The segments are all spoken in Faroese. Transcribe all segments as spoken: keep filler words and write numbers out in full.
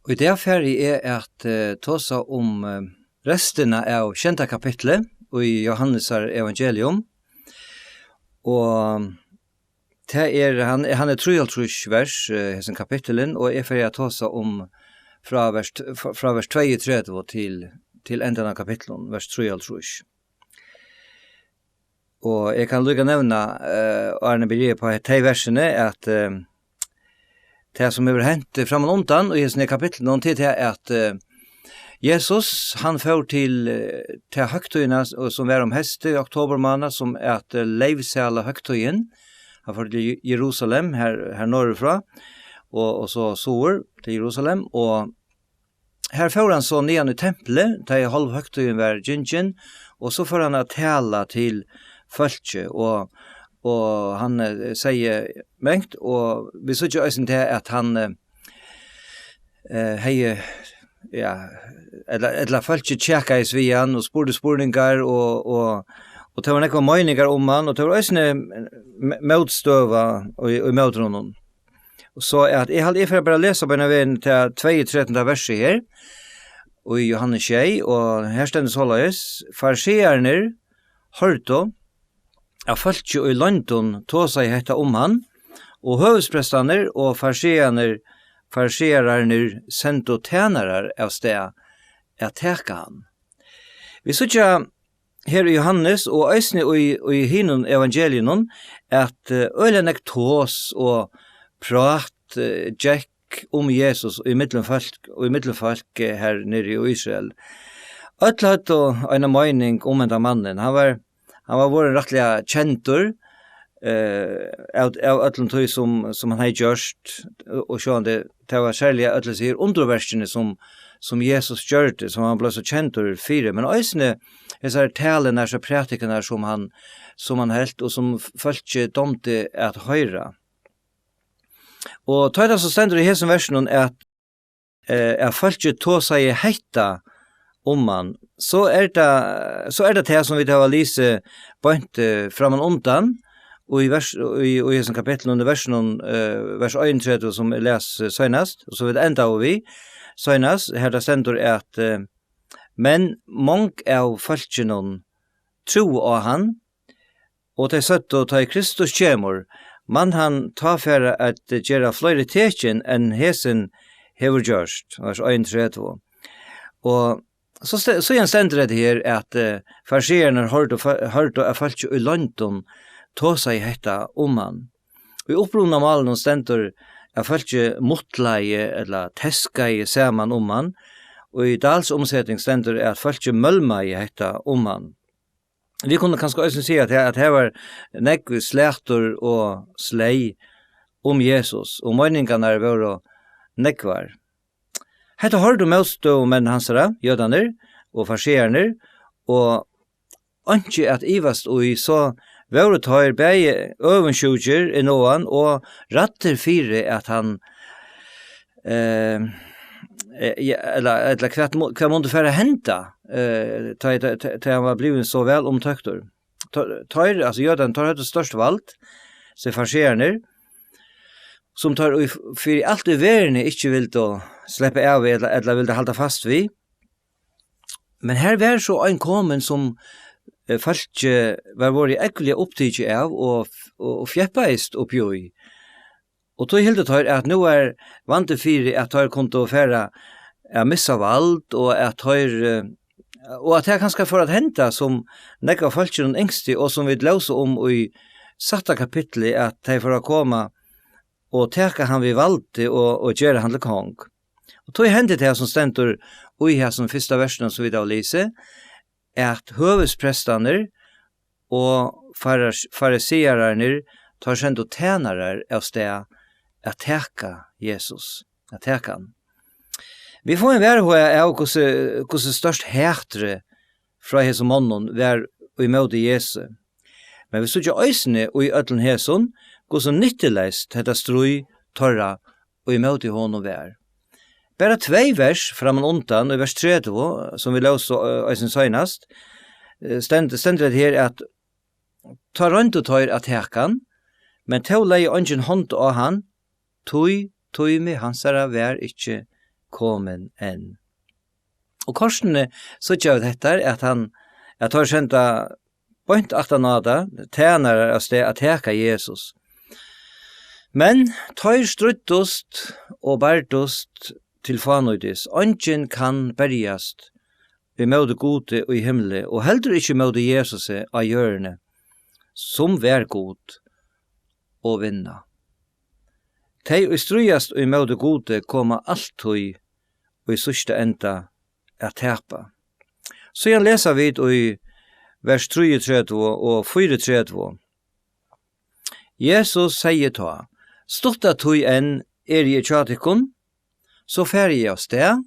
Og í dag fari eg at, eh, tosa um, eh, restina av sjeynda kapitli í Jóhannesar evangelium. Og tað er, hann, hann er trýoghálvtrýss vers, eh, hesin kapitulin, og eg fari at tosa um frá vers t-, frá, frá vers tveyogtretivu til, til endan av kapitlinum, vers trýoghálvtrýss. Og eg kann líka nevna, eh, áðrenn eg byrji upp á tey versini, at, eh, tað sum hevur hent, eh, frammanundan í hesum her kapitlinum, tað er tað at, eh, Jesus, hann fór til, eh, ta høgtíðina, s-, og sum var um heystið í oktobermánað, sum at, eh, leyvsæla høgtíðin. Hann fór til Jerusalem, her, her norðurfrá, og, og so suður til Jerusalem, og her fór hann so niðan í templið, tá ið hálv høgtíðin var gingin, og so fór hann at tala til fólkið, og, og hann, eh, segði mangt, og vit síggja eisini tað, at hann, eh, eh, hevði, ja, ella, ella fólkið kjakaðist við hann og spurdi spurningar, og, og, og tað var nógvar meiningar um hann, og tað var eisini m-, mótstøða í, í móti honum. Og so at eg haldi, eg fari bara at lesa beinanvegin tað tveyogtretivunda versið her, í Jóhannes sjey, og her stendur soleiðis: Farisearnir hoyrdu, at fólkið í loyndum tosaði hetta um hann, og høvuðsprestarnir og farisearnir, fariseararnir sendu tænarar av stað at taka hann. Vit síggja her í Jóhannes, og eisini í, í hinum evangeliunum, at, eh, øgiliga nógv tos og prát, eh, gekk um Jesus í millum fólk, í millum fólk, eh, her niðri í Ísrael. Øll høvdu eina meining um hendan mannin. Hann var, hann var vorðin rættiliga kendur, eh, av, av øllum tí sum, sum hann hevði gjørt, og, og sjálvandi, tað var serliga øll hesi her undurverkini, sum, sum Jesus gjørdi, sum hann bleiv so kendur fyri, men eisini hesar talurnar, hesar prædikarnar, sum hann, sum hann helt, og sum f-, fólkið dámdi at hoyra. Og tá ið tað so stendur í hesum versinum, at, eh, at fólkið tosaði hetta um hann, so er tað, so er tað tað, sum vit hava lisið beint, eh, frammanundan, og í vers, í, í hesum kapitlinum, í versinum, eh, vers einogtretivu, sum eg las, eh, seinast, og sum vit endaðu við seinast, har tað stendur at, eh, men mong av fólkinum trúðu á hann, og tey søgdu: Tá ið Kristus kemur, man hann tá fara at gera fleiri tekin enn hesin hevur gjørt, vers einogtretivu. Og so ste-, síðan stendur hetta her, at, eh, fariseararnir hoyrdu fo-, hoyrdu, at fólkið í loyndum tosaði hetta um hann. Í upprunamálinum stendur, at fólkið mutlaði ella teskaði saman um hann, og í Dahls umseting stendur, at fólkið mølmaði hetta um hann. Vit kunnu kanska eisini siga, at her, at her var nógv slatur og sleið um Jesus, og meiningarnar vóru nógvar. Hetta hoyrdu mótstøðumenn hansara, jødarnir og fariseararnir, og einki at ivast í, so vóru teir bæði øvundsjúkir inn á hann og ræddir fyri, at hann, eh, eh, ja, ella, ella hvat mu-, hvat mundi fara at henda, eh, tá, tá, tá, tá hann var blivin so væl umtóktur. Te-, teir, altso jødarnir, teir høvdu stórt vald, sum fariseararnir, sum teir í, fyri alt í verðini ikki vildu sleppa av við ella, ella vildu halda fast við. Men her var so ein komin, sum, eh, fólkið var vorðið ógvuliga upptikið av og, og, og fjeppaðist upp í. Og tá hildu teir, at nú er vandi fyri, at teir kundu fara at missa vald, og at teir, eh, og at tað kanska fór at henda, sum nógv av fólkinum ynskti, og sum vit lósu um í sætta kapitli, at tey fóru at koma og taka hann við valdi og, og gera hann til kong. Og tá hendi tað, sum stendur í hasum fyrsta versinum, sum vit hava lisið, at høvuðsprestarnir og faris-, fariseararnir, teir sendu tænarar av stað at taka Jesus, at taka hann. Vit fáa ein varhuga av, hvussu, hvussu stórt hatrið frá hesum monnum var í móti Jesu. Men vit síggja eisini í øllum hesum, hvussu nyttuleyst hetta stríð teirra í móti honum var. Bara tvey vers frammanundan, í vers tretivu, sum vit lósu, eh, eisini seinast, eh, stend-, stendur hetta her, at tá royndu teir at taka hann, men tó legði eingin hond á hann, tí tími hansara var ikki komin enn. Og kortini síggja vit hetta, at hann, at teir senda beint aftan á tað, tænarar av stað at taka Jesus. Men teir stríddust og bardust til fánýtis. Eingin kann berjast ímóti Gudi í himli, og heldur ikki ímóti Jesusi á jørðini, sum var Gud, og vinna. Tey, ið stríðast ímóti Gudi, koma altíð í síðsta enda at tapa. Síðan lesa vit í vers trýogtretivu og fýraogtretivu. Jesus segði tá: Stutta tíð enn eri eg hjá tykkum, so fari eg av stað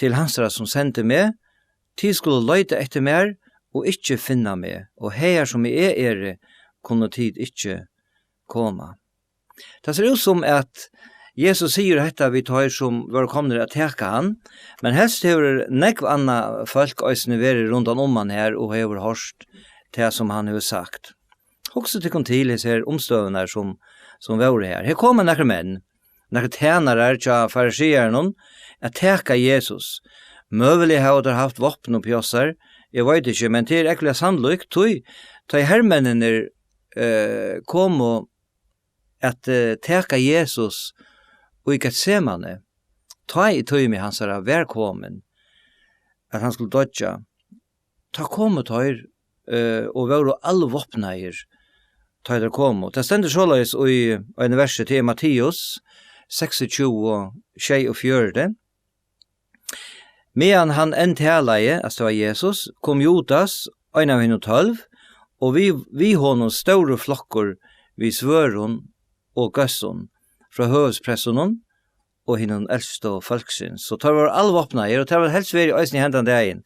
til hansara, sum sendi meg. Tit skulu leita eftir mær og ikki finna meg, og hagar sum eg eri, kunnu tit ikki koma. Tað sær út sum, at Jesus sigur hetta við teir, sum vóru komnir at taka hann, men helst hevur nógv annað fólk eisini verið rundan um hann her og hevur hoyrt tað, sum hann hevur sagt. Hugsið tykkum til hesar her umstøðurnar, sum, sum vóru her. Her koma nakrir menn, nakrir tænarar hjá farisearunum, at taka Jesus. Møguliga hava teir havt vápn uppi á sær, eg veit ikki, men tað er ógvuliga sannlíkt, tí tá ið hermenninir, eh, komu at, eh, taka Jesus í Getsemane, tá ið tími hansara var komin, at hann skuldi doyggja, tá komu teir, eh, og vóru alvápnaðir, tá ið teir komu. Tað stendur soleiðis í einum versi, tað er Matteus seksogtjúgu, sjeyogfjøruti. Meðan hann enn talaði, altso, tað var Jesus, kom Judas, ein av hinum tólv, og við, við honum stórur flokkur við svørðum og góssum frá høvuðspressunum og hinum elstu fólksins. So teir vóru alvápnaðir, og teir vóru helst verið eisini hendan dagin.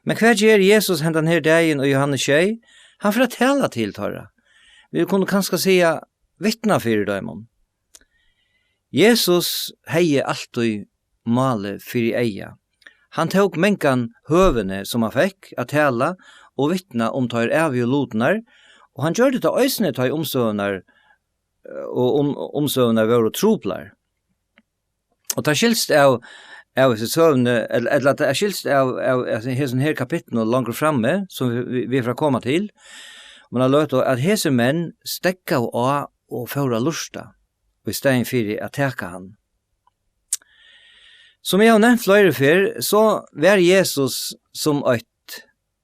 Men hvat ger Jesus hendan her dagin í Jóhannes sjey? Hann fer at tala til teirra. Vit kunnu kanska siga, vitna fyri teimum. Jesus hevði altíð málið fyri eyga. Hann tók mangan høvini, sum hann fekk, at tala og vitna um teir ævigu lutirnar, og hann gjørdi tað eisini, tá ið umstøðurnar, eh, og um, umstøðurnar vóru truplar. Og tað skilst av, av hesi søguni, ella, ella at tað skilst av, av, av hesum her kapitlinum longur frammi, sum vit, vit, vit fara at koma til, um eina løtu, at hesir menn steðgaðu á og fóru at lurta, í staðin fyri at taka hann. Sum eg havi nevnt fleiri ferð, so var Jesus sum eitt,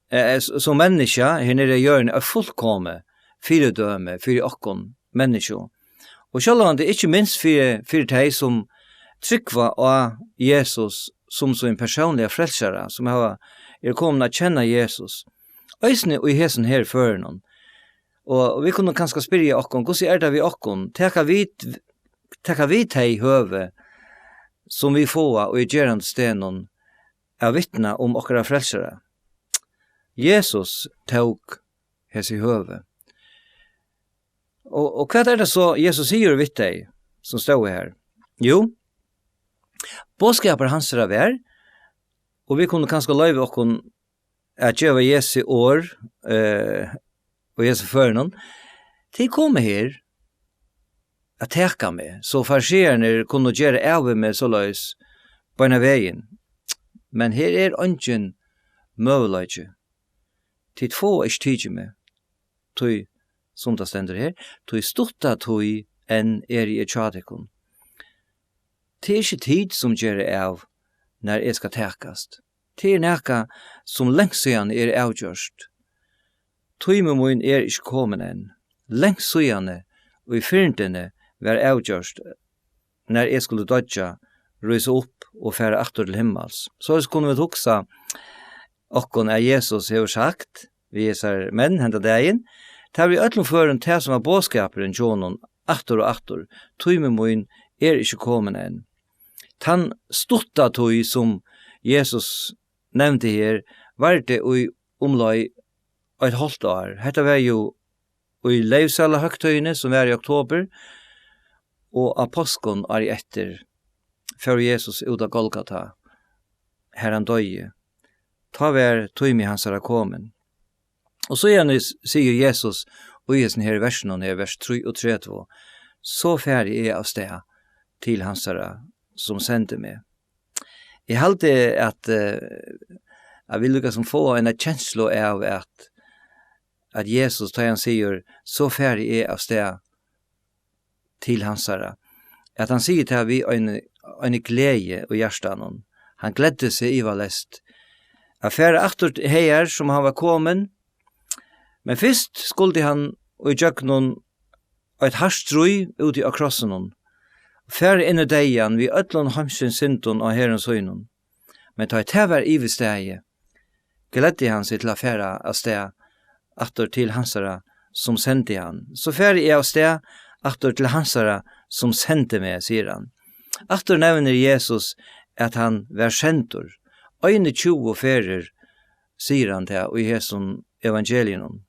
eh, s-, sum menniskja her niðri á jørðini, eitt fullkomið fyridømi fyri okkum menniskju. Og sjálvandi ikki minst fyri, fyri tey, sum trúgva á Jesus sum sín persónliga frelsara, sum hava, eru komin at kenna Jesus. Eisini í hesum her førinum. Og, og vit kunnu kanska spyrja okkum, hvussu er tað við okkum? Taka vit, taka vit tey høvi, sum vit fáa í gerandisdegnum, at vitna um okkara frelsara? Jesus tók hesi høvi. Og, og hvat er tað so, Jesus sigur við tey, sum stóðu her? Jú, boðskapur hansara var, og vit kunnu kanska loyva okkum at geva Jesu orð, eh, og Jesu førinum, tit komu her at taka meg, so farisearnir kunnu gera av við meg soleiðis beinan vegin. Men her er eingin møguleiki. Tit fáa ikki tikið meg, tí, sum tað stendur her, tí stutta tíð enn eri eg hjá tykkum. Tað er ikki tit, sum gera av, nær eg skal takast. Tað er nakað, sum langt síðani er avgjørt. Tími mín er ikki komin enn. Langt síðani, í fyrndini, var avgjørt, nær eg skuldi doyggja, rísa upp og fara aftur til himmals. Soleiðis kunnu vit hugsa okkum, at Jesus hevur sagt við hesar menn henda dagin, tað var í øllum førum tað, sum var boðskapurin hjá honum aftur og aftur: Tími mín er ikki komin enn. Tann stutta tíð, sum Jesus nevndi her, vardi í umleið eitt hálvt ár. Hetta var jú í leyvsalahøgtíðini, sum var í oktobur, og á páskum árið eftir fór Jesus út á Golgata, har hann doyði. Tá var tími hansara komin. Og síðani s-, sigur Jesus í hesum her versinum her, vers trýogtretivu: So fari eg av stað til hansara, sum sendi meg. Eg haldi, at, eh, at vit líka sum fáa eina kenslu av, at, at Jesus, tá hann sigur, "So fari eg av stað til hansara," at hann sigur tað við eini, eini gleði í hjartanum. Hann gleddi seg ivaleyst at fara aftur hagar, sum hann var komin, men fyrst skuldi hann í gjøgnum eitt hart stríð úti á krossinum, fara inn í deyðan við øllum heimsins syndum á herðum sínum. Men tá ið tað var yvirstaðið, gleddi hann seg til at fara av stað aftur til hansara, sum sendi hann. "So fari eg av stað aftur til hansara, sum sendi meg," sigur hann. Aftur nevnir Jesus, at hann var sendur. Einogtjúgu ferðir sigur hann tað í hesum evangeliunum.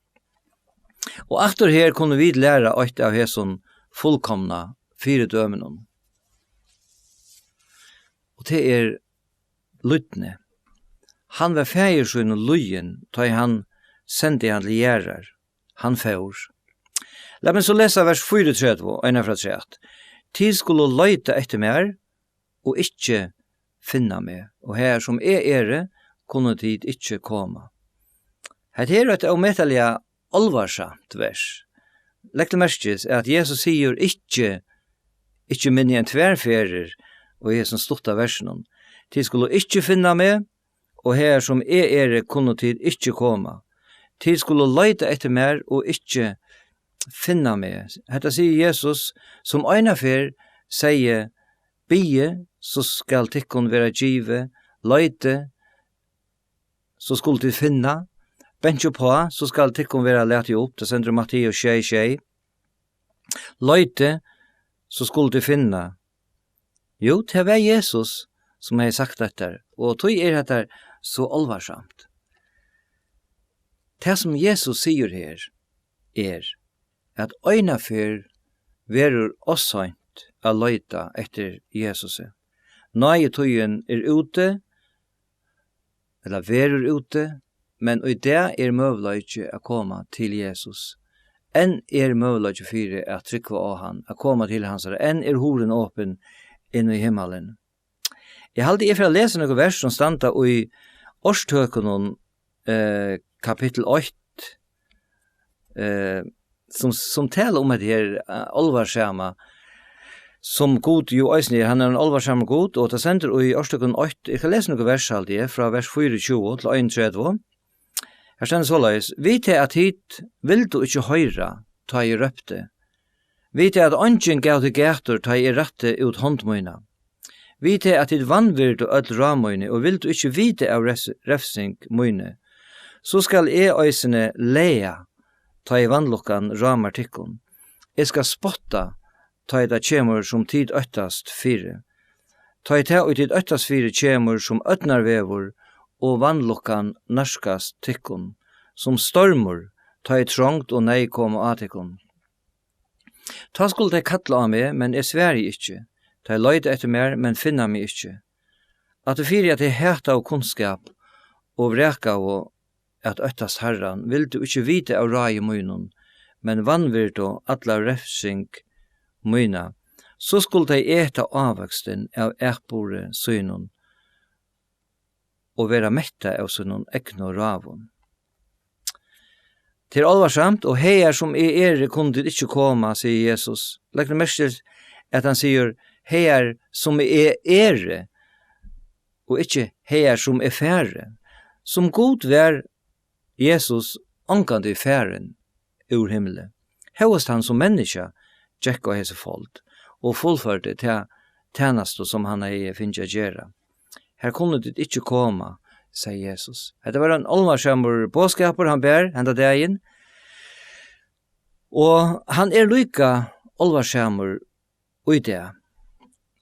Og aftur her kunnu vit læra eitt av hesum fullkomna fyridømunum. Og tað er lydni. Hann var faðir sínum lýðin, tá ið hann sendi hann til jarðar. Hann fór. Lat meg so lesa vers fýraogtretivu, eina ferð afturat. "Tit skulu leita eftir mær og ikki finna meg, og har sum eg eri, kunnu tit ikki koma." Hetta er eitt ómetaliga álvarsamt vers. Legg til merkis, at Jesus sigur ikki, ikki minni enn tvær ferðir í hesum stutta versinum: "Tit skulu ikki finna meg, og har sum eg eri, kunnu tit ikki koma. Tit skulu leita eftir mær og ikki finna meg." Hetta sigur Jesus, sum eina ferð segði: "Biðið, so skal tykkum vera givið, leitið, so skulu tit finna, bankið uppá, so skal tykkum vera latið upp." Tað stendur í Matteus sjey sjey. "Leitið, so skulu tit finna." Jú, tað var Jesus, sum hevði sagt hetta, og tí er hetta so álvarsamt. Tað, sum Jesus sigur her, er, at einaferð verður ov seint at leita eftir Jesusi. Náðitíðin er úti, ella verður úti, men í dag er møguleiki at koma til Jesus. Enn er møguleiki fyri at trúgva á hann, at koma til hansara. Enn er hurðin opin inn í himmalin. Eg haldi, eg fer at lesa nøkur vers, sum standa í Orðtøkunum, eh, kapittul eitt, eh, sum, sum tala um hetta her, eh, álvarsama, sum Gud jú eisini er. Hann er ein álvarsamur Gud, og tað stendur í Orðtøkunum eitt, eg skal lesa nøkur vers, haldi eg, frá vers fýraogtjúgu til einogtretivu. Her stendur soleiðis: "Við tað, at tit vildu ikki hoyra, tá eg rópti. Við tað, at eingin gav til gætur, tá eg rætti út hond mína. Við tað, at tit vanvirdu øll ráð míni og vildu ikki vita av res-, refsing míni, so skal eg eisini laga, tá ið vanlukkan rámar tykkum. Eg skal spotta, tá ið tað kemur, sum tit óttast fyri. Tá ið tað, ið tit óttast fyri, kemur sum ódnarveður, og vanlukkan nærkast tykkum, sum stormur, tá ið trongd og neyð koma á tykkum. Tá skulu tey kalla á meg, men eg svari ikki. Tey leita eftir mær, men finna meg ikki. Aftur fyri, at tey hataðu kunnskap og vrakaðu at óttast Harran, vildu ikki vita av ráði mínum, men vanvirdu alla refsing mína, so skulu tey eta ávøkstin av atburði sínum og vera mettað av sínum egnu ráðum." Tað er álvarsamt, og: "Hagar sum eg eri, kunnu tit ikki koma," sigur Jesus. Legg til merkis, at hann sigur: "Hagar sum eg eri," og ikki: "Hagar sum eg fari." Sum Gud var Jesus ongantíð farin úr himli. Hóast hann sum menniskja gekk á hesi fold og fullførdi ta tænastu, sum hann hevði fingið at gera. "Har kunnu tit ikki koma," segði Jesus. Hetta var ein álvarsamur boðskapur, hann bar henda dagin, og hann er líka álvarsamur í dag.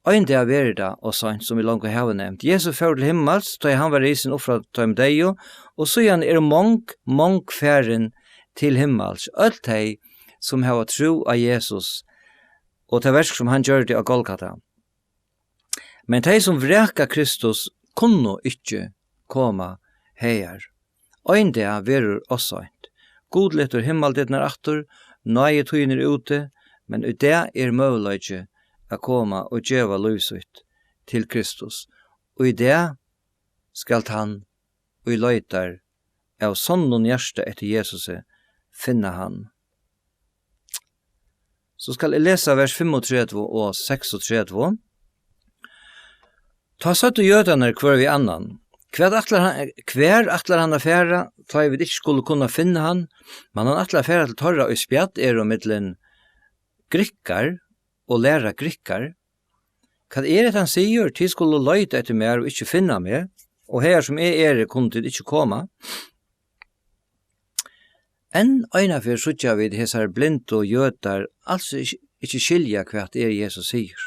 Ein dag verður tað ov seint, sum vit longu hava nevnt. Jesus fór til himmals, tá ið hann var risin upp frá teimum deyðu, og síðan eru mong, mong farin til himmals. Øll tey, sum hava trú á Jesus og tað verk, sum hann gjørdi á Golgata. Men tey, sum vraka Kristus, kunnu ikki koma hagar. Ein dag verður ov seint. Gud letur himmaldyrnar aftur, náðitíðin er úti, men í dag er møguleiki at koma og geva lív sítt til Kristus. í dag skal tann, ið leitar av sonnum hjarta eftir Jesusi, finna hann. So skal eg lesa vers fimmogtretivu og seksogtretivu. Tá søgdu jødarnir hvør við annan: Hvat ætlar hann, hvar ætlar hann at fara, tá ið vit ikki skulu kunna finna hann? Man hann ætlar at fara til teirra, ið spjadd eru millum Grikkar og læra Grikkar? Hvat er hetta, hann sigur: Tit skulu leita eftir mær og ikki finna meg, og hagar sum eg eri, kunnu tit ikki koma? Enn einaferð síggja vit hesar blindu jødar als ikki, ikki skilja, hvat er Jesus sigur.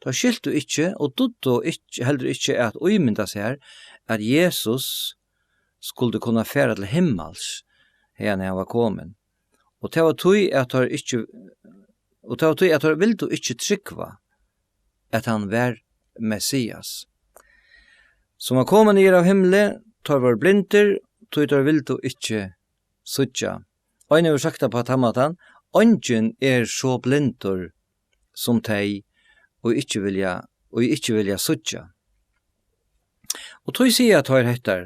Teir skiltu ikki og dugdu ikki, heldur ikki at ímynda sær, at Jesus skuldi kunna fara til himmals, haðani hann var komin. Og tað var tí, at teir ikki, og tað var tí, at teir vildu ikki trúgva, at hann var Messias, sum var komin niður av himli. Teir vóru blindir, tí teir vildu ikki síggja. Ein hevur sagt tað á tann mátan: Eingin er so blindur sum tey, og ikki vilja, og ikki vilja síggja. Og tí siga teir hetta: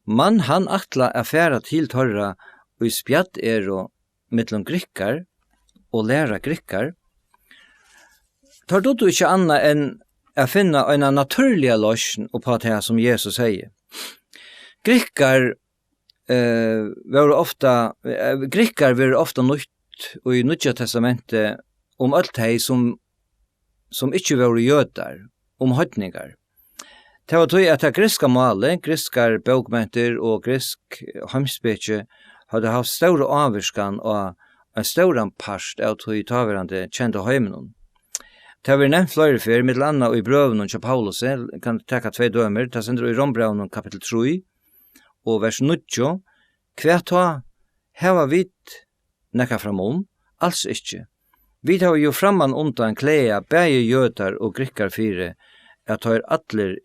Man hann ætla at fara til teirra, ið spjadd eru millum Grikkar og læra Grikkar? Teir dugdu ikki annað enn at finna eina natúrliga loysn upp á tað, sum Jesus segði. Grikkar, eh, vóru ofta, eh, Grikkar verður ofta nýtt í Nýggja Testamenti um øll tey, sum, sum ikki vóru jødar, um heidningar. Tað var tí, at tað grikska málið, grikskar bókmentir og griksk heimspeki høvdu havt stóra ávirkan á ein stóran part av tí táverandi kenda heiminum. Tað verður nevnt fleiri ferð, millum annað í brøvunum hjá Paulusi, kann taka tvey dømir, tað stendur í Rómbrævinum kapittul trý og vers níggju: Hvat tá, hava vit nakað framum? Als ikki. Vit hava jú framman undan klagað bæði jødar og grikkar fyri, at teir allir,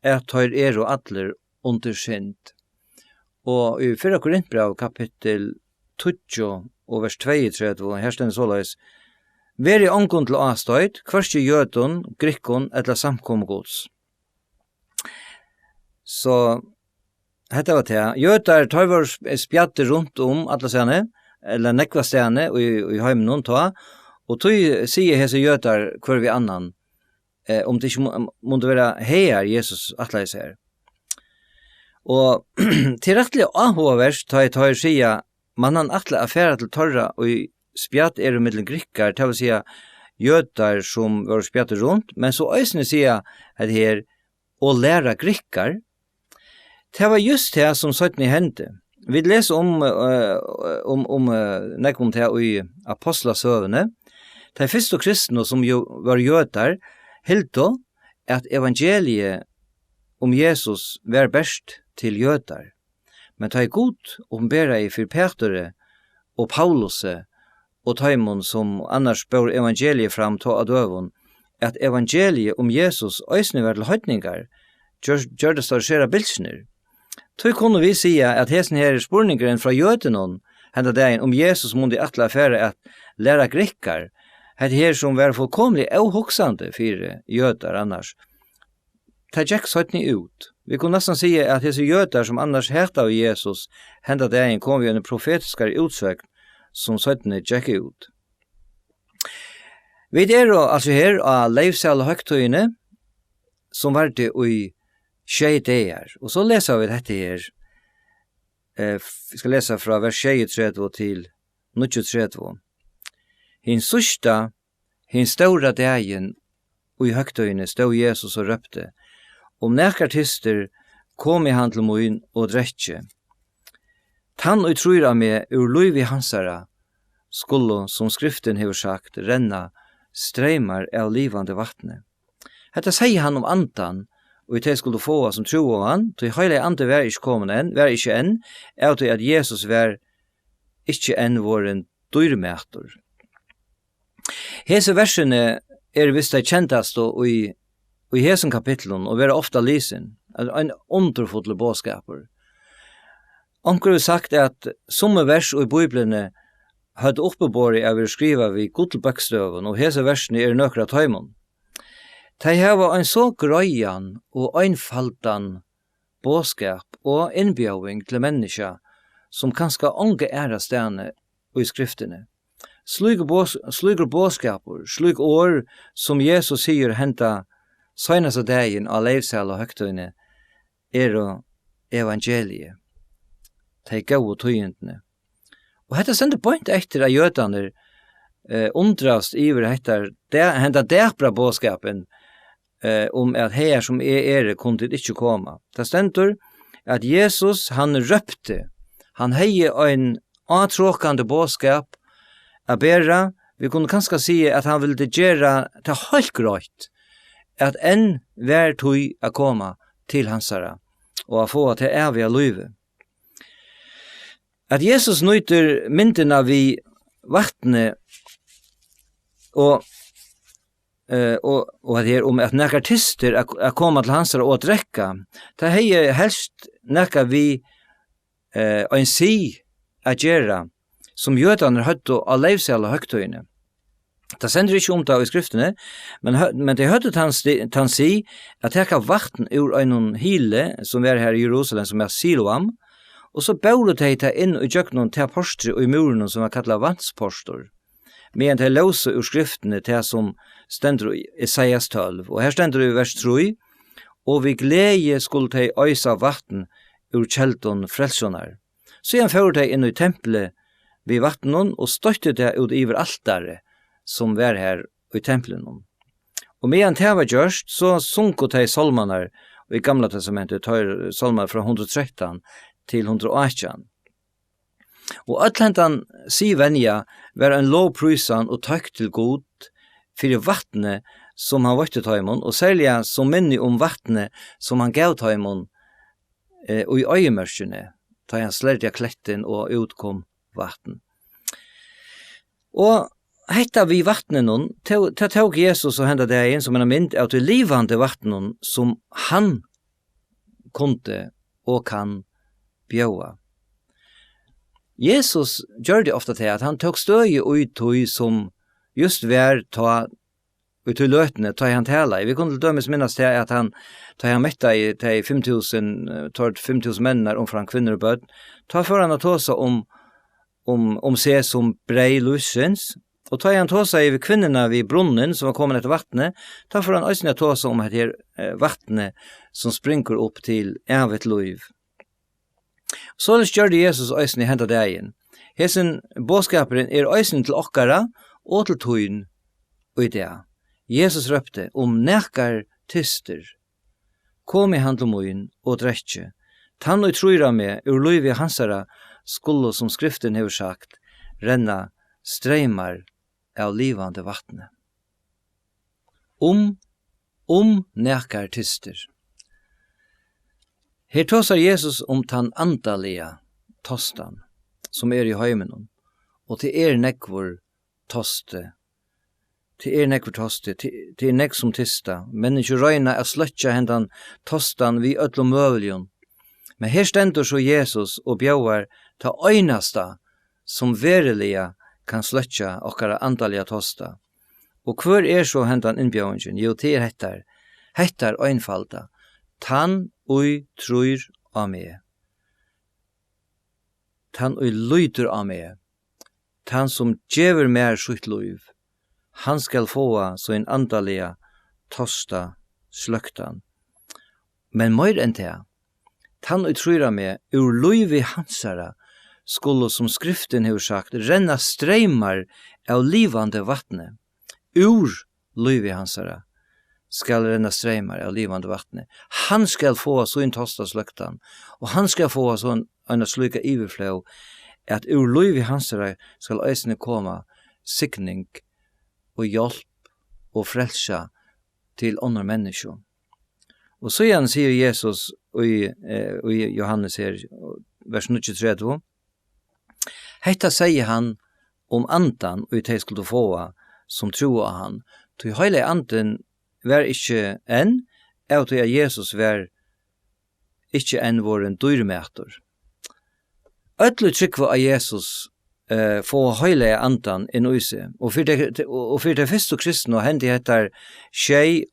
at teir eru allir undir synd. Og í fyrra Korintbræv, kapittul tíggju og vers tveyogtretivu, her stendur soleiðis: Verið ongum til ástoyt, hvørki jødum, grikkum ella samkomu Guds. So hetta var tað. Jødar, teir vóru sp-, spjaddir runt um allastaðni, ella nógvastaðni í, í heiminum tá, og tí siga hesir jødar hvør við annan, eh, um tað ikki mu-, mundi vera hagar, Jesus ætlaði sær. Og tað er rættiliga áhugavert, tá ið teir siga: Man hann ætla at fara til teirra, ið spjadd eru millum grikkar, tað vil siga jødar, sum vóru spjaddir runt, men so eisini siga hetta her: Og læra grikkar. Tað var júst tað, sum seinni hendi. Vit lesa um, eh, um, um, eh, nógv um tað í Apostlasøguni. Tey fyrstu kristnu, sum jú vóru jødar, hildu, at evangeliið um Jesus var bert til jødar. Men tá ið Gud opinberaði fyri Peturi og Paulusi og teimum, sum annars bóru evangeliið fram tá á døgum, at evangeliið um Jesus eisini var til heidningar, gjør-, gjørdust teir sera bilsknir. Tí kunnu vit siga, at hesin her spurningurin frá jødunum henda dagin, um Jesus mundi ætla at fara at læra grikkar, hetta her, sum var fullkomiliga óhugsandi fyri jødar annars, tað gekk seinni út. Vit kunnu næstan siga, at hesir jødar, sum annars hataðu Jesus, henda dagin komu við eini profetiskari útsøgn, sum seinni gekk út. Vit eru altso her á leyvsælu høgtíðini, sum vardi í sjey dagar. Og so lesa vit hetta her. Eh, f-, eg skal lesa frá vers sjeyogtretivu til níggjuogtretivu. Hin síðsta, hin stóra dagin í høgtíðini stóð Jesus og rópti: Um nakar tystir, komi hann til mín og drekki. Tann, ið trýr á meg, úr lívi hansara skulu, sum skriftin hevur sagt, renna streymar av livandi vatni. Hetta segði hann um andan, ið tey skuldu fáa, sum trúðu á hann, tí heilagi andi var ikki komin enn, var ikki enn, av tí at Jesus var ikki enn vorðin dýrmætur. Hesi versini eru vist tey kendastu í, í hesum kapitlum og verða ofta lisin. Ein, ein undurfullur boðskapur. Onkur hevur sagt, at summi vers í Bíbliuni høvdu uppiborið at verið skrivað við gullbókstavum, og hesi versini eru nøkur av teimum. Tey hava ein so greiðan og einfaldan boðskap og innbjóðing til menniskja, sum kanska onga aðra staðni í Skriftini. Slíkur boðs-, slíkur boðskapur, slík orð, sum Jesus sigur henda seinasta dagin á leyvsala høgtíðini, eru evangeliið, tey góðu tíðindini. Og hetta stendur beint eftir, at jødarnir, eh, undrast yvir hetta, de-, henda dapra boðskapin, eh, um at, "Hagar sum eg eri, kunnu tit ikki koma." Tað stendur, at Jesus, hann rópti, hann hevði ein átrokandi boðskap at bera. Vit kunnu kanska siga, at hann vildi gera tað heilt greitt, at enn var tíð at koma til hansara og at fáa tað æviga lívið. At Jesus nýtir myndina við vatni og, eh, og, og at her um at nakar tystir at, at koma til hansara og at drekka, tað hevði helst nakað við, eh, ein sið at gera, sum jødarnir høvdu á leyvsala høgtíðini. Tað stendur ikki um tað í Skriftini, men hø-, men tey høvdu tann sti-, tann sið at taka vatn úr einum hili, sum var her í Jerusalem, sum er Siloam, og so bóru tey tað inn í gjøgnum tað portrið í múrinum, sum var kallað vatnsportur, meðan tey lósu úr Skriftini tað, sum stendur í Esaias tólv. Og her stendur í vers trý: "Og við gleði skulu tey oysa vatn úr keldum frelsunnar." Síðan fóru tey inn í templið við vatninum og stoyttu tað út yvir altarið, sum var har í templinum. Og meðan tað var gjørt, so sungu tey sálmarnar í Gamla Testamenti, teir sálmar frá hundrað og trettan til hundrað og átjan. Og øll hendan siðvenja var ein lovprísan og tøkk til Gud fyri vatnið, sum hann veitti teimum, og serliga sum minni um vatnið, sum hann gav teimum, eh, í oyðimørkini, tá hann slerdi á klettin og út kom vatn. Og hetta við vatninum, tó-, tað tók Jesus og henda dagin sum eina mynd av tí livandi vatninum, sum hann kundi og kann bjóða. Jesus gjørdi ofta tað, at hann tók støði í tí, sum just var tá, í tí løtuni, tá ið hann talaði. Vit kunnu til dømis minnast tað, at hann, tá ið hann mettaði tey fimm túsund, eh, teir fimm túsund menninar, umframt kvinnur og børn, tá fór hann at tosa um, um, um seg sum breyð lívsins. Og tá ið hann tosaði við kvinnuna við brunnin, sum var komin eftir vatni, tá fór hann eisini at tosa um hetta her, eh, vatnið, sum springur upp til ævigt lív. Soleiðis gjørdi Jesus eisini henda dagin. Hesin boðskapurin er eisini til okkara og til tín í dag. Jesus rópti: "Um nakar tystir, komi hann til mín og drekki. Tann, ið trýr á meg, úr lívi hansara skulu, sum Skriftin hevur sagt, renna streymar av livandi vatni." Um, um nakar tystir. Her tosar Jesus um tann andaliga tostan, sum er í heiminum, og tað er nógvur tosti. Tað er nógvur tosti, tað, tað er nógv sum tysta. Menniskju royna at sløkkja hendan tostan við øllum møguligum. Men her stendur so Jesus og bjóðar tað einasta, sum veruliga kann sløkkja okkara andaliga tosta. Og hvør er so hendan innbjóðingin? Jú, tað er hettar, hettar einfalda: Tann, ið trýr á meg, tann, ið lítur á meg, tann, sum gevur mær sítt lív, hann skal fáa sín andaliga tosta sløktan. Men meir enn tað, tann, ið trýr á meg, úr lívi hansara skulu, sum Skriftin hevur sagt, renna streymar av livandi vatni. Úr lívi hansara skal renna streymar av livandi vatni. Hann skal fáa sín tosta sløktan, og hann skal fáa so eina slíka yvirflóð, at úr lívi hansara skal eisini koma signing og hjálp og frelsa til onnur menniskju. Og síðan sigur Jesus í, eh, í Jóhannes her, vers níggjuogtretivu: "Hetta segði hann um andan, ið tey skuldu fáa, sum trúðu á hann." Tí heilagi andin var ikki enn, av tí at Jesus var ikki enn vorðin dýrmætur. Øll, ið trúgva á Jesus, eh, fáa heilaga andan inn í seg. Og fyri tey, og, og fyri tey fyrstu kristnu hendi hetta sjey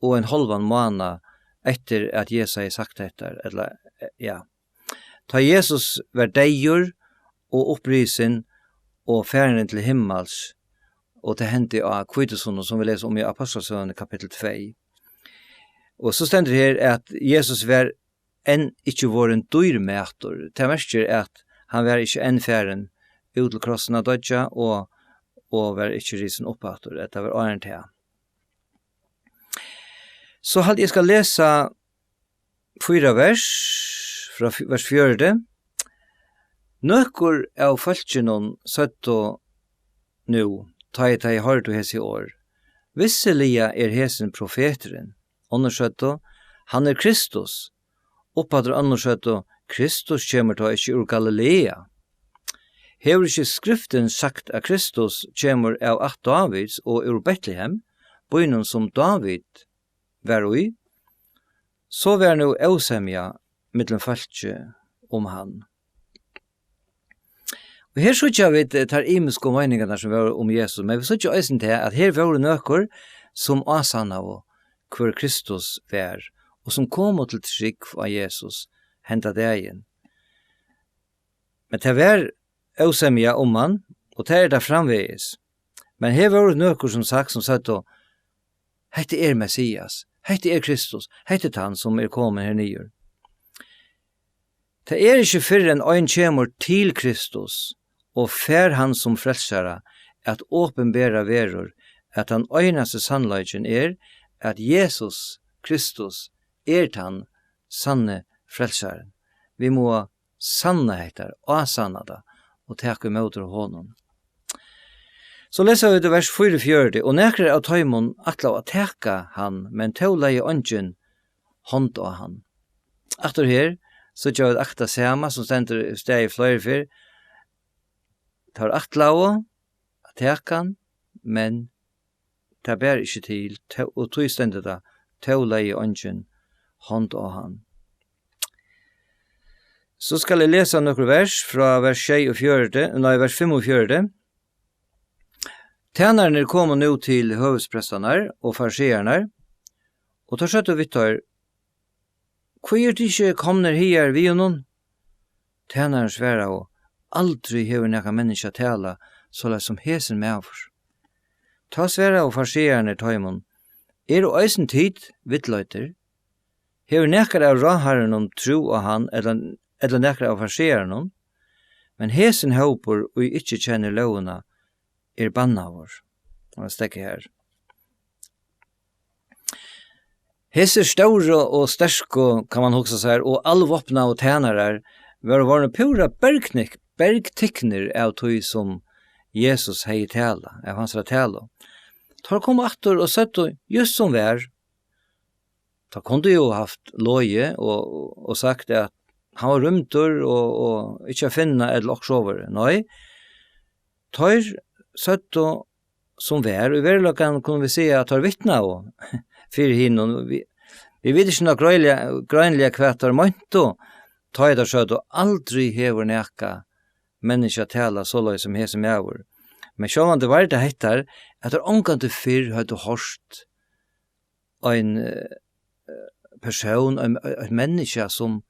og ein hálvan mánað eftir at Jesus hevði sagt hetta, ella, eh, ja. Tá Jesus var deyður og upprisin og farin til himmals, og tað hendi á hvítusunnu, sum vit lesa um í Ápostlasøguni kapittul tvey. Og so stendur her, at Jesus var enn ikki vorðin dýrmætur. Tað merkir, at hann var ikki enn farin út til krossin at doyggja og, og var ikki risin upp aftur, at tað var áðrenn tað. So haldi eg skal lesa fýra vers, frá f-, vers fjøruti. Nøkur av fólkinum søgdu nú, tá ið tey hoyrdu hesi orð: Vissiliga er hesin profeturin. Onnur søgdu: Hann er Kristus. Uppaftur onnur søgdu: Kristus kemur tá ikki úr Galilea? Hevur ikki Skriftin sagt, at Kristus kemur av ætt Dávids og úr Betlehem, býnum sum Dávid var í? So var nú ósemja millum fólkið um hann. Og her síggja vit, eh, tær ymisku meiningarnar sum vóru um Jesus, men vit síggja eisini tað, at her vóru nøkur, sum ásannaðu, hvør Kristus var, og sum komu til trúgv á Jesus henda dagin. Men tað var ósemja um hann, og tað er tað framvegis. Men her vóru nøkur, sum sagt, sum søgdu: Hetta er Messias, hetta er Kristus, hetta er tann, sum er komin her niður. Tað er ikki fyrr enn ein kemur til Kristus og fær hann sum frelsara, at opinbera verður, at tann einasti sannleikin er, at Jesus Kristus er tann sanni frelsarin. Vit mugu sanna hetta, ásanna tað og taka ímóti honum. So lesa vit í vers fýraogfjøruti: Og nakrir av teimum ætlaðu at taka hann, men tó legði eingin hond á hann. Aftur her síggja vit akta sama sum stendur í staði fleiri ferð. Teir ætlaðu at taka hann, men tað bar ikki til, tó, og tí stendur tað: Tó legði eingin hond á hann. So skal eg lesa nøkur vers frá vers sjeyogfjøruti, nei, vers fimmogfjøruti. Tænararnir komu nú til høvuðsprestarnar og fariseararnar, og teir søgdu við teir: Hví eru tit ikki komnir higar við honum? Tænarin svaraðu: Aldri hevur nakað menniskja talað soleiðis sum hesin maður. Tá svaraðu fariseararnir teimum: Eru eisini tit villleiddir? Hevur nakar av ráðharrunum trú á hann, ella, ella nakar av farisearunum? Men hesin hópur, ið ikki kennir lógina, er bannaður. Og eg steðgi her. Hesir stóru og sterku, kann man hugsa sær, og alvápnaðu tænarar vóru vorðnir púra bergtik-, bergtiknir av tí, sum Jesus hevði talað, av hansara talu. Teir komu aftur og søgdu, júst sum var, teir kundu jú havt logið og, og, og sagt, at hann var rýmdur og, og ikki at finna, ella okkurt sovorðið. Nei, teir søgdu, sum var, í veruleikanum kunnu vit siga, at teir vitnaðu fyri hinum. Vit, vit vita ikki nokk greiniliga, greiniliga, hvat teir meintu, tá ið teir søgdu: Aldri hevur nakað menniskja talað soleiðis sum hesin maður. Men sjálvandi var tað hetta, at teir ongantíð fyrr høvdu hoyrt ein, eh, persón, ein, eitt menniskja, sum,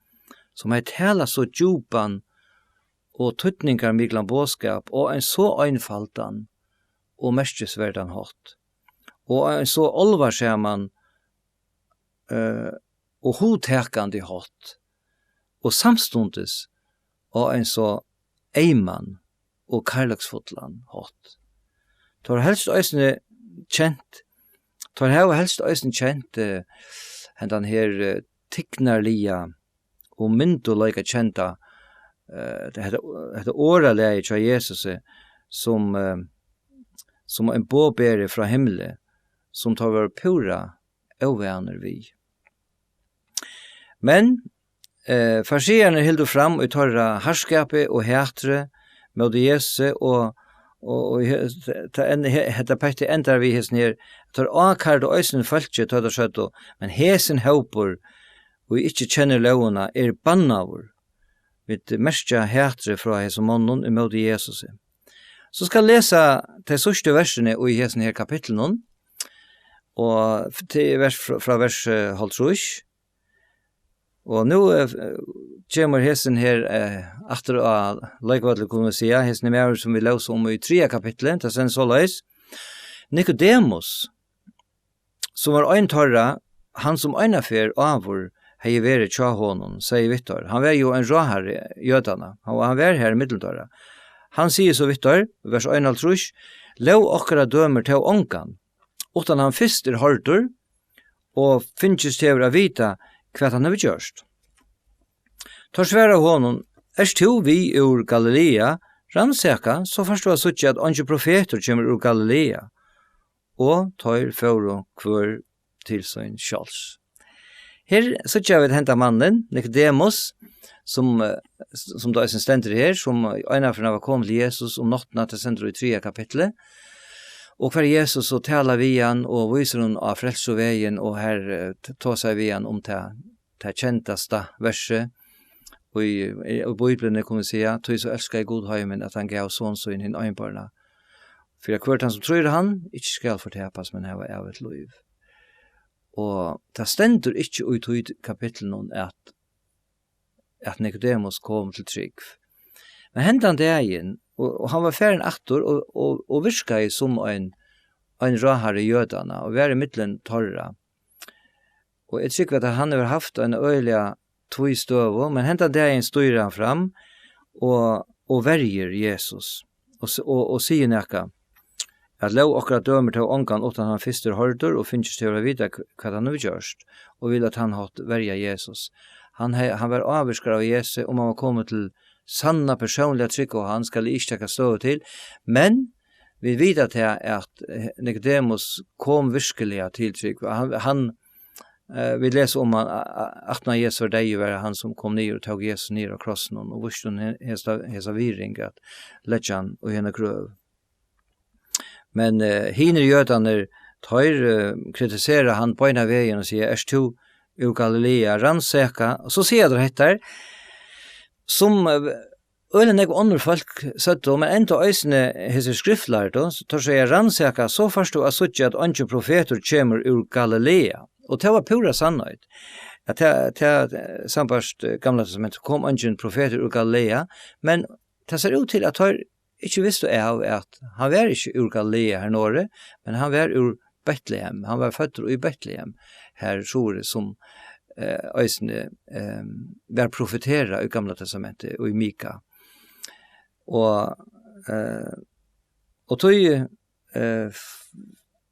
sum hevði talað so djúpan og týdningarmiklan boðskap á ein so einfaldan og merkisverdan hátt, og á ein so álvarsaman, eh, og hugtakandi hátt, og samstundis á ein so eyman og kærleiksfullan hátt. Teir helst eisini kent, teir hava helst eisini kent, eh, hendan her, eh, tignarliga og myndugleika kenda, eh, hetta, hetta orðalagið hjá Jesusi sum, eh, sum ein boðberi frá himli, sum teir vóru púra óvanir við. Men, eh, fariseararnir hildu fram í teirra harðskapi og hatri móti Jesusi, og, og, og he-, ta-, en-, he-, hetta pettið endar við hesum her, at teir ákærdu eisini fólkið, tá teir søgdu: Men hesin hópur, ið ikki kennir lógina, er bannaður. Vit merkja hatrið frá hesum monnum ímóti Jesusi. So skal eg lesa tey síðstu versini í hesum her kapitlinum. Og f-, til vers, frá, frá vers, eh, hálvtrýss. Og nú, eh, kemur hesin her, eh, aftur á leikvøllin, kunnu vit siga. Hesin er maður, sum vit lósu um í triðja kapitli, tað stendur soleiðis: Nikodemus, sum var ein teirra, hann, sum einaferð áður hevði verið hjá honum, segði við teir, hann var jú ein ráðharri Jødanna, og hann var har millum teirra. Hann sigur so við teir, vers einoghálvtrýss: Lóg okkara dømir tó ongan, uttan hann fyrst er hoyrdur og fingist hevur at vita, hvat hann hevur gjørt. Teir svara honum: Ert tú við úr Galilea? Rannsaka, so fært tú at síggja, at eingin profetur kemur úr Galilea. Og teir fóru hvør til sín sjálvs. Her síggja vit henda mannin, Nikodemus, sum, eh, sum tað eisini stendur her, sum einaferð var komin til Jesus um náttina, tað stendur í triðja kapitli. Og har Jesus so talar við hann og vísir honum á frelsuvegin, og har, eh, t-, tosar við hann um tað, tað kendasta versið í, í, í Bíbliuni, kunnu vit siga: Tí so elskaði Gud heimin, at hann gav son sín hin einborna, fyri at hvør tann, sum trýr á hann, ikki skal fortapast, men hava ævigt lív. Og tað stendur ikki í tí kapitlinum, at, at Nikodemus kom til trúgv. Men hendan dagin, og, og hann var farin aftur og, og, og virkaði sum ein, ein ráðharri Jødanna, og var í millum teirra. Og eg trúgvi, at hann hevur havt eina øgiliga tvístøðu, men hendan dagin stígur hann fram og, og verjir Jesus, og s-, og, og sigur nakað, at lóg okkara dømir tó ongan, uttan hann fyrst er hoyrdur og fingist hevur at vita, hv-, hvat hann hevur gjørt, og vil á tann hátt verja Jesus. Hann he-, hann var ávirkaður av Jesu, um hann var komin til sanna persónliga trúgv á hann, skal eg ikki taka støðu til, men vit vita tað, at, eh, Nikodemus kom virkiliga til trúgv. Hann, hann, eh, vit lesa um hann, a-, a-, aftan á Jesus var deyður, var hann, sum kom niður og tók Jesus niður á krossinum og vísti honum he-, hesa, hesa virðing at leggja hann í hena grøv. Men, eh, hinir Jødarnir, teir, eh, kritisera hann beinanvegin og siga: Ert tú úr Galilea? Rannsaka. Og so siga teir hetta her, sum, eh, øgiliga nógv onnur fólk søgdu, men enntá eisini hesir skriftlærdu, so teir siga: Rannsaka, so fært tú at síggja, at eingin profetur kemur úr Galilea. Og tað var púra sannheit, at tað, tað, sambært, eh, Gamla Testamentið, kom eingin profetur úr Galilea, men tað sær út til, at teir ikki vistu av, at hann var ikki úr Galilea her norði, men hann var úr Betlehem. Hann var føddur í Betlehem, her suðuri, sum, eh, eisini, eh, var profeterað í Gamla Testamentið, í Mika. Og, eh, og tí, eh, f-,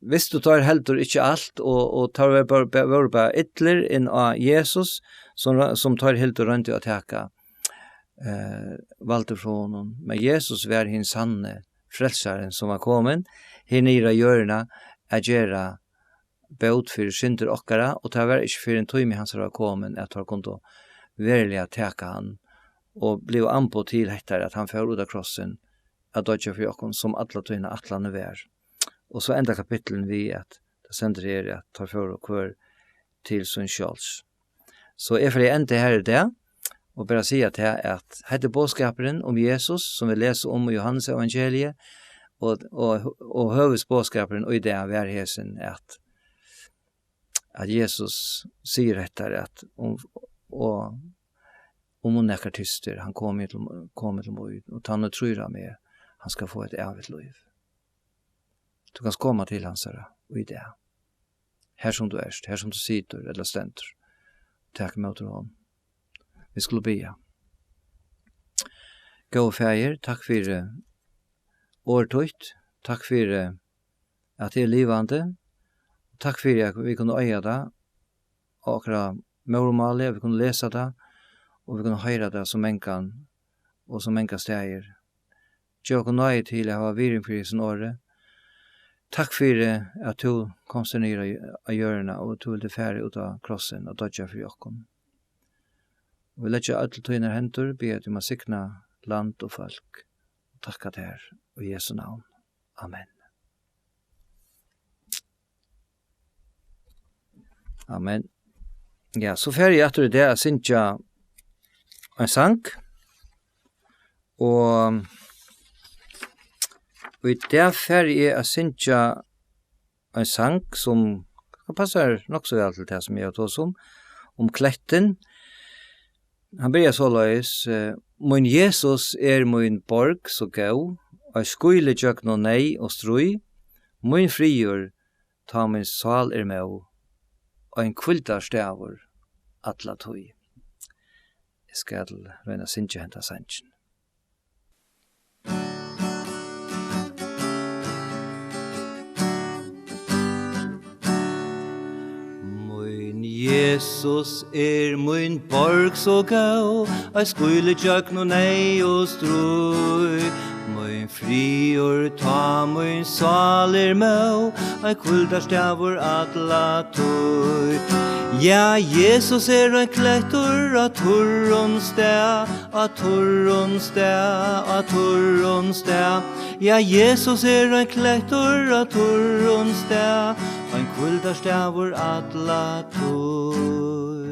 vistu teir heldur ikki alt, og, og teir vóru bara, vóru bara illir inn á Jesus, sum, sum teir hildu royndu at taka, eh, valdið frá honum. Men Jesus var hin sanni frelsarin, sum var komin her niður á jørðina at gera bót fyri syndir okkara, og tað var ikki fyrr enn tími hansara var komin, at teir kundu veruliga taka hann, og blivu amboð til hetta, at hann fór út á krossin at doyggja fyri okkum, sum alla tíðina ætlanin var. Og so endar kapitlin við, at tað stendur her, at teir fóru hvør til sín sjálvs. So eg fari at enda her í dag, og bara siga tað, at hetta er boðskapurin um Jesus, sum vit lesa um í Jóhannes evangeliið, og, og, og høvuðsboðskapurin í dag var hesin, at, at Jesus sigur hetta, at um, og um hon nakar tystir, hann komi til, komi til mín, og tann, ið trýr á meg, hann skal fáa eitt ævigt lív. Tú kanst koma til hansara í dag, her sum tú ert, her sum tú situr ella stendur. Tak ímóti honum. Vit skulu biðja. Góði Faðir, takk fyri orð títt. Takk fyri, at tað er livandi. Takk fyri, at vit kunnu eiga tað á okkara móðurmáli, at vit kunnu lesa tað, og vit kunnu hoyra tað so mangan og so mangar staðir. Gev okkum náði til at hava virðing fyri hesum orði. Takk fyri, at tú komst niður á, á jørðina, og tú vildi fara út á krossin og doyggja fyri okkum. Og vit leggja øll í tínar hendur, biðja teg um at signa land og fólk, og takka tær í Jesu navn. Amen. Amen. Ja, so fari eg aftur í dag at syngja ein sang. Og í dag fari eg at syngja ein sang, sum Hann passar nokk so væl til tað, sum eg havi tosað um, um klettin. Hann byrjar soleiðis, eh, "Mín Jesus er mín borg so góð, ei skíli gjøgnum neyð og stríð, mín friður, tá mín sál er móð, ein hvíldarstaður alla tíð." Eg skal royna at syngja henda sangin. Mín Jesus er mín borg so góð, ei skíli gjøgnum neyð og stríð. Mín friður, tá mín sál er móð, ein hvíldarstaður alla tíð. Ja, Jesus er ein klettur á turrum stað, á turrum stað, á turrum stað. Ja, Jesus er ein klettur á turrum stað, ein hvíldarstaður alla tíð.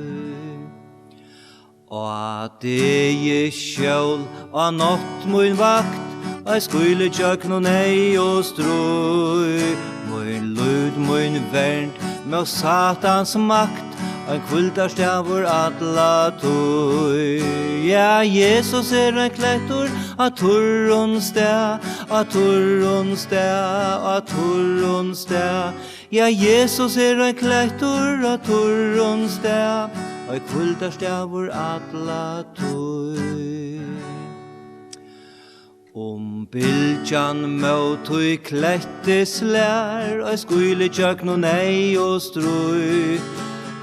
Á degi skjól, á nátt mín vakt, ei skíli gjøgnum neyð og stríð. Mín lívd, mín vernd mót Satans makt, ein hvíldarstaður alla tíð. Ja, Jesus er ein klettur á turrum stað, á turrum stað, á turrum stað. Ja, Jesus er ein klettur á turrum stað, ein hvíldarstaður alla tíð. Um bylgjan mót tí kletti slær, ei skíli gjøgnum neyð og stríð,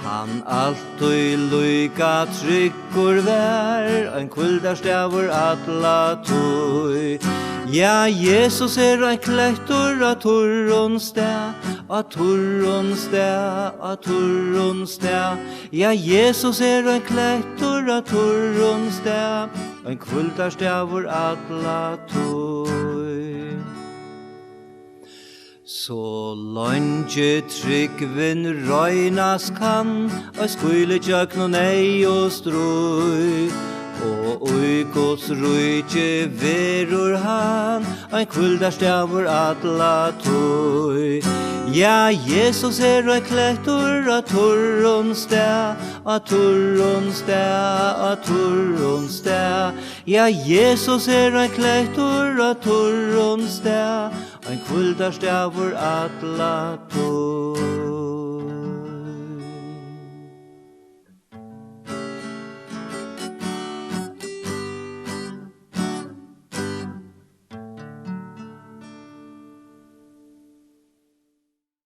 hann altíð líka tryggur var, ein hvíldarstaður alla tíð. Ja, Jesus er ein klettur á turrum stað, á turrum stað, á turrum stað. Ja, Jesus er ein klettur á turrum stað, ein hvíldarstaður alla tíð. So leingi trúgvin roynast kann, ei skíli gjøgnum neyð og stríð, og í Guds ríki verður hann ein hvíldarstaður alla tíð. Ja, Jesus er ein klettur á turrum stað, á turrum stað, á turrum stað. Ja, Jesus er ein klettur á turrum stað, ein hvíldarstaður alla tíð.